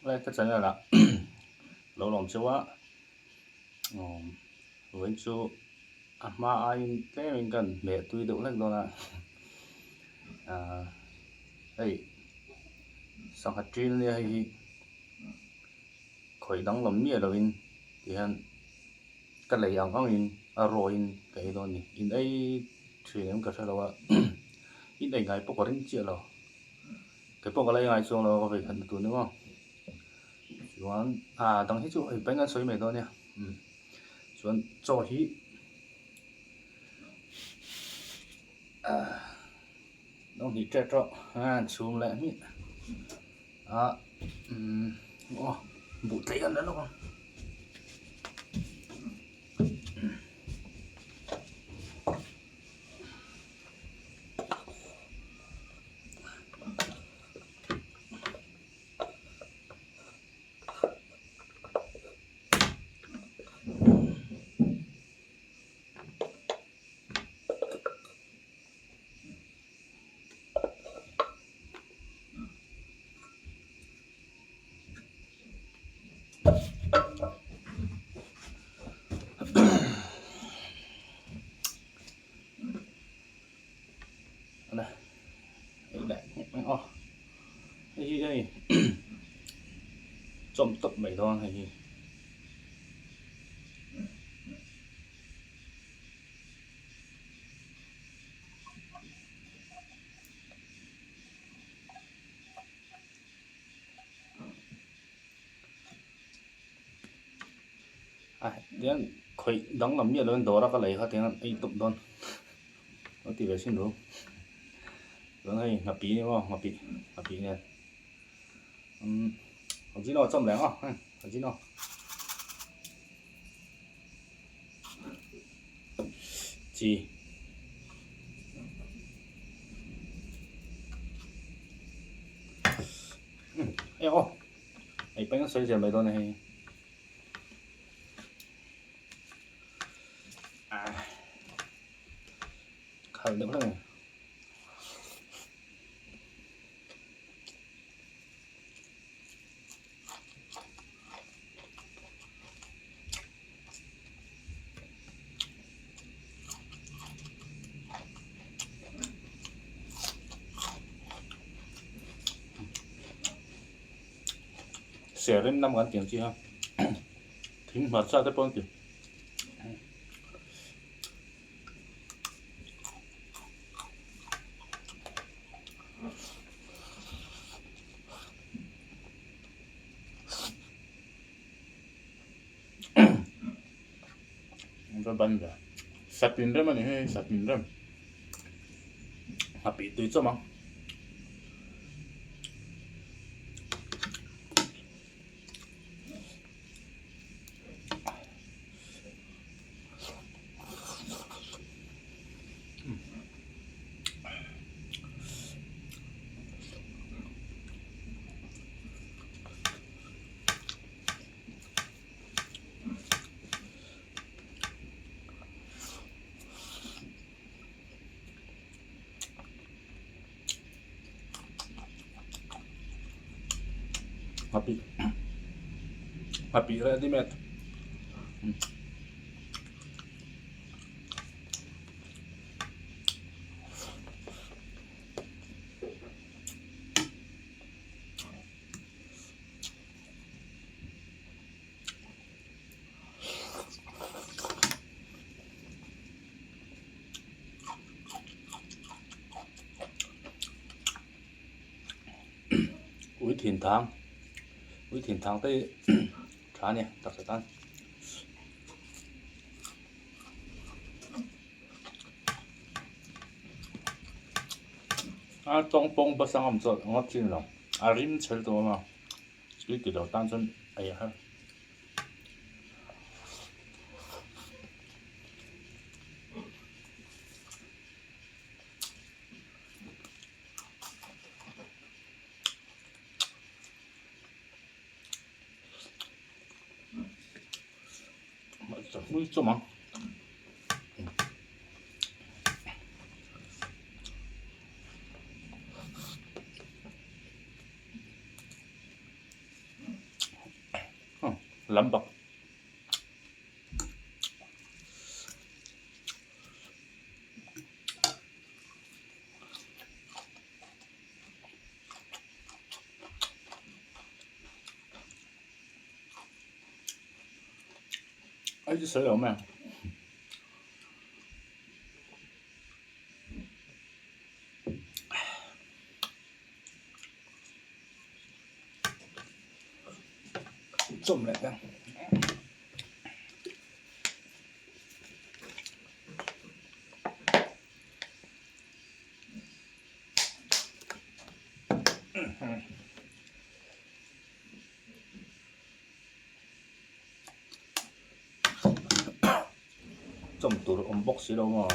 Like ka channel ah lo lawm cheu a vawiin chu a hma aiin tlemin ka hmeh tui deuh hlek dawn a ahh hei sangha ṭil nia hei hi khawih danglam miah lovin tihian ka lei ang angin a rawin ka ei dawn a ni in ei thin em ka hre lo a in ei ngai pawh ka ring chiah lo kei pawh ka la ei ngai chuang lo a ka vei khat na tur ni maw chuan ah dang hi chu hei pahin an sawi mai dawn nia umm chuan chaw hi ah lo hnih tep tawh a chhum leh hmiah a umm aw buh tleih an la lawk ang. Hei hi hei chawm tawp mai dawn hei hi. A tiang khawih danglam miah lovin dawr a ka lei kha tiang ei tawp dawn lo ti ve sin ru chuan hei nghapi ni maw nghapi nghapi nen umm ajino a chawm leh ang aw heng ajino. Chi umm hei aw hei peng a sawi zel mai dawn a hei ah khalh deuh hlek a ni. Ser rim lam kan tih ang chi kha thing hmarcha te pawh an ti. Ban ve satin rem a ni hei satin rem a pih tui chawm ang. Nghapih nghapih ready made. Ui thin thang ui thin thang te hi tha a ni taksa tan. A tawng pawng basa ngam chuan a ngawt chin lo a rim chhel tawh a tui ti lo tan chuan ei a har. Hmui chawm ang. Lam bak. Ai chu sawi lo mai ang. Chawm leh ta. Chawm tur awm bawk si lo maw.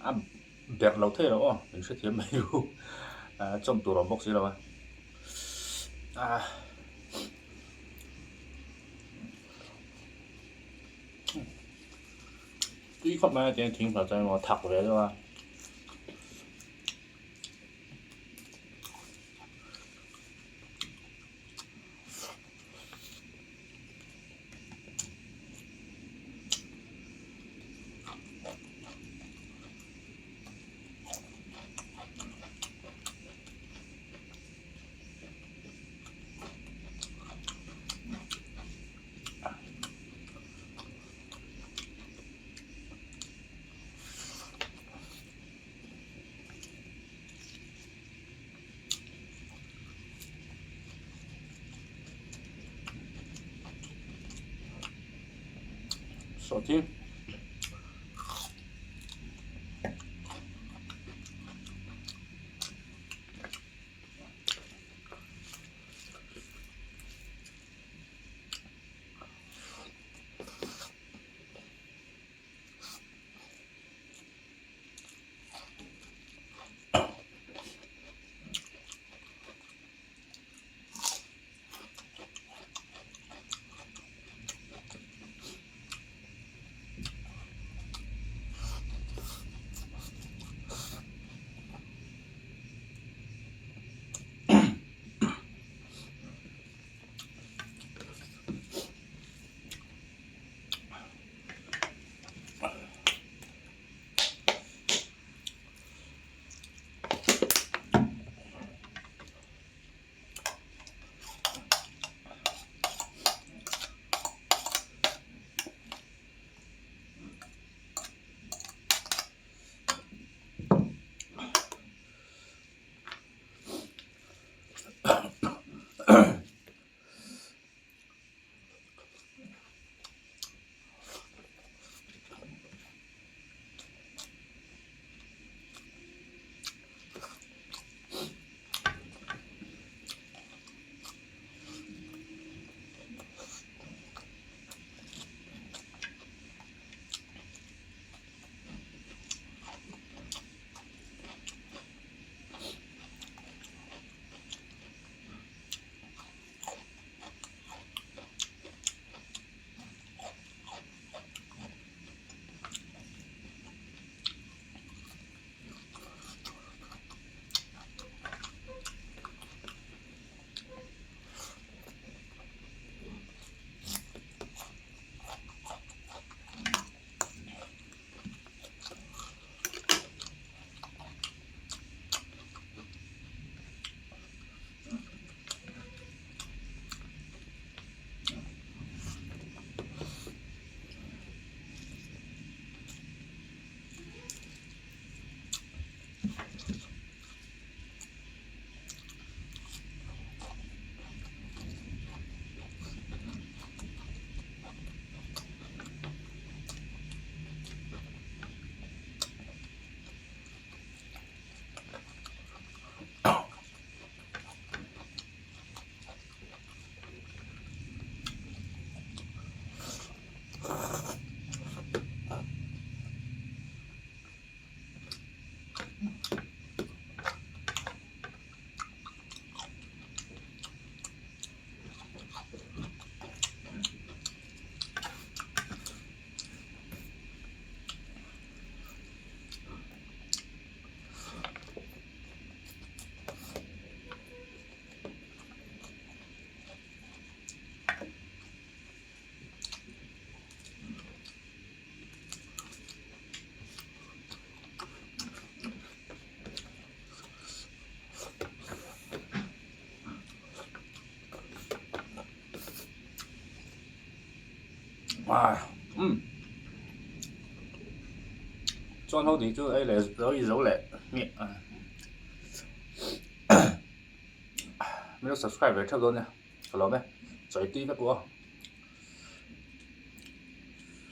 A berh lo thei lo aw min hrethiam mai ru chawm tur a awm bawk si lo a ah. Tui khawp mai a tiang thing hmar chuan emaw thak ve deuh a. Sawhthing. Umm chuan ho tih chu ei leh zo i zo leh hmiah a min lo subscribe ve theuh dawn nia ka lawm e chawi tui vek u aw.